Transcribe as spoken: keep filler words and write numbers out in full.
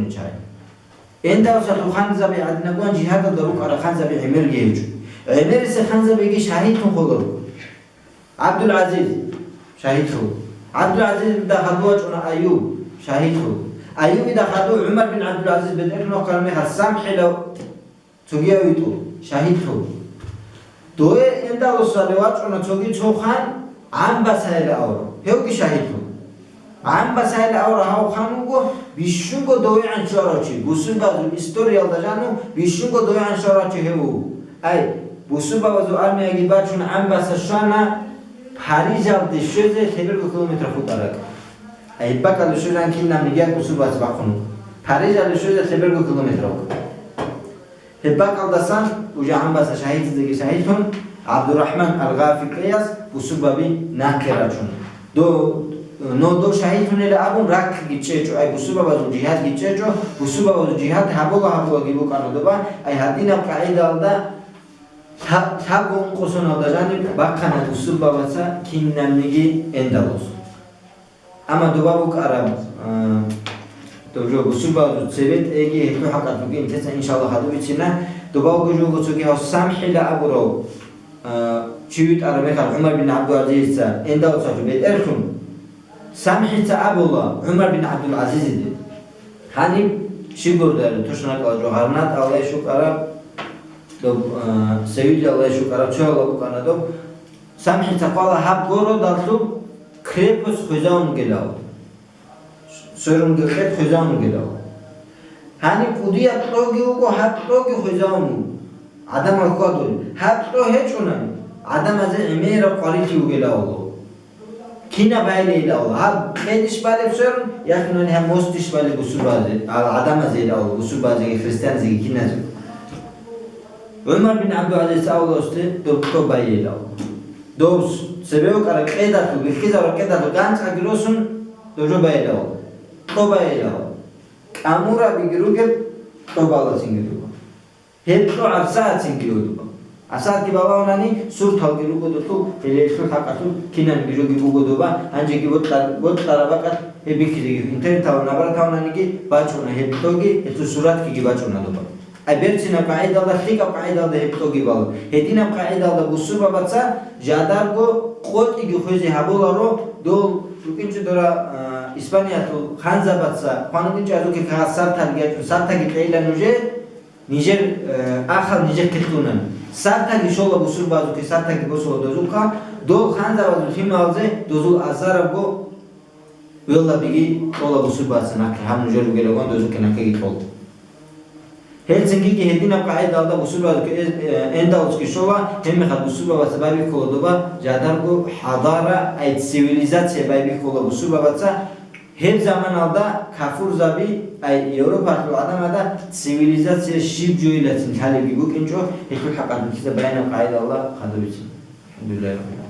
чай. Эндалсалъул ханзаби гӀадинагун жигьадалда рукӀарал ханзаби гӀемерги гьечӀо. ГӀемерисел ханзабиги шагьидлъун холел руго. ГӀабдул-ГӀазиз шагьидлъун. ГӀабдул-ГӀазизида хадув вачӀуна Аюб шагьидлъун. Аюбида хадув ГӀумар бин ГӀабдул-ГӀазиз бетӀерлъун вахъараб мехалъ самхӀила цогияв витӀун шагьидлъун. Дове эндалусалде вачӀуна цоги цо хан, ГӀамбасайила авру, гьевги шагьидлъун. ГӀамбасайила авру гьав хан вуго, бищунго довегӀан щварав чи, бусурбабазул историялда жану бищунго довегӀан щварав чи гьев вуго. Ай, бусурбабазул армияги бачун ГӀамбаса щвана Парижалде щвезе лъеберго километр хутӀараб. Ай, гьеб бакӀалде щвезегӀан кинабниги бусурбабаца бахъун вуго. Парижалде щвезе лъеберго километр вуго. Гьеб бакӀалдасан уже ГӀамбаса шагьидлъизеги шагьидлъун, ГӀабдурахӀман ал-Гъафикъияс бусурбаби нахъе рачун. До-, но дов шагьидлъунила абун раккиги чӀечӀо, ай бусурбабазул жигьадги чӀечӀо, бусурбабазул жигьад гьабула-гьабулаги букӀана доба, ай гьадинаб къагӀидалда лъаб-, лъабго ункъо соналда жаниб бахъана бусурбабаца кинабниги эндалус. Амма доба букӀараб, а, доб жо бусурбабазул цебетӀеги гьелъул хӀакъалъулъги интеца, иншаллагь, хадуб бицина. Доба буго жого цоги гьав СамхӀила абурав, а, чи витӀараб мехалъ ГӀумар бин ГӀабдул-ГӀазизица эндалуцалъул бетӀерлъун, СамхӀица абула ГӀумар бин ГӀабдул-ГӀазизиде: «Гьаниб щиб гурдали, тушнакъала жо, гъарнатӀалай щукӀараб, доб, а, Севильялай щукӀараб, цояла букӀана доб». СамхӀица хъвала гьаб городалъул крепость хвезавун вугилан, сверун гьекъет хвезавун вугилан. Гьаниб кӀудияб кьоги вуго, гьаб кьоги хвезавун вуго. ГӀадамал хьвадулел. Гьаб кьо гьечӀунани, гӀадамазе гӀемераб къварилъи вугилан. Кинаб гьайилейилан? Гьаб кьедищ балеб сверун, яхинани гьаб мостищ балеб бусурбазе, а, гӀадамазейилан, бусурбазеги, христианзеги, киназеги. ГӀумар бин ГӀабдул-ГӀазиз авласде доб кьо байилан. Дов цебе вукӀараб кьедалъул, биххизараб кьедалъул ганцӀаги росун, доб жо байилан, кьо байилан. КӀамурабиги ругел кьо балацинги руго. Гьеб кьо гӀарцагӀацинги руго. ГӀарцагӀги балагьунани, сурталги руго досул, гьелелъул хӀакъалъулъ кинабниги жоги буго доба, гьанжеги бокьа-, бокьараб бакӀалъ гьеб бихьизеги, интернеталда набар тавунаниги бачӀуна гьеб кьоги, гьесул суратгиги бачӀуна доба. Ай берцинаб къагӀидалда, лъикӀаб къагӀидалда гьеб кьоги бала. Гьединаб къагӀидалда бусурбабаца жадарго къотӀиги хвезе гьабуларо, дол рукӀинчӀо дора, а, Испаниялъул ханзабаца хъван рукӀинчӀо азуки кагъат сартарги ячӀун, сартаги кьейила нужер, нижер, э, ахал нижехъе кьунан. Сартаги щола бусурбазухъе, сартаги босула дозухъа, дол ханзабазул лъималазе дозул азарабго велабиги кьола бусурбаца нахъе, гьаб нужер ругелаган дозухъе нахъеги кьола. Гьелцинги гьединаб къагӀидалда бусурбазухъе э-, э, эндалцги щола, гьебмехалъ бусурбабаца байбихьула доба жадарго хӀадара, ай цивилизация байбихьула бусурбабаца, Гьеб заманалда кафурзаби, ай, Европалъул гӀадамазда цивилизация щиб жойилацин лъалебги букӀинчӀо, гьелъул хӀакъалъулъ баянаб къагӀидалда хадубицин. АлхӀамдулиллагьи раббил гӀаламин.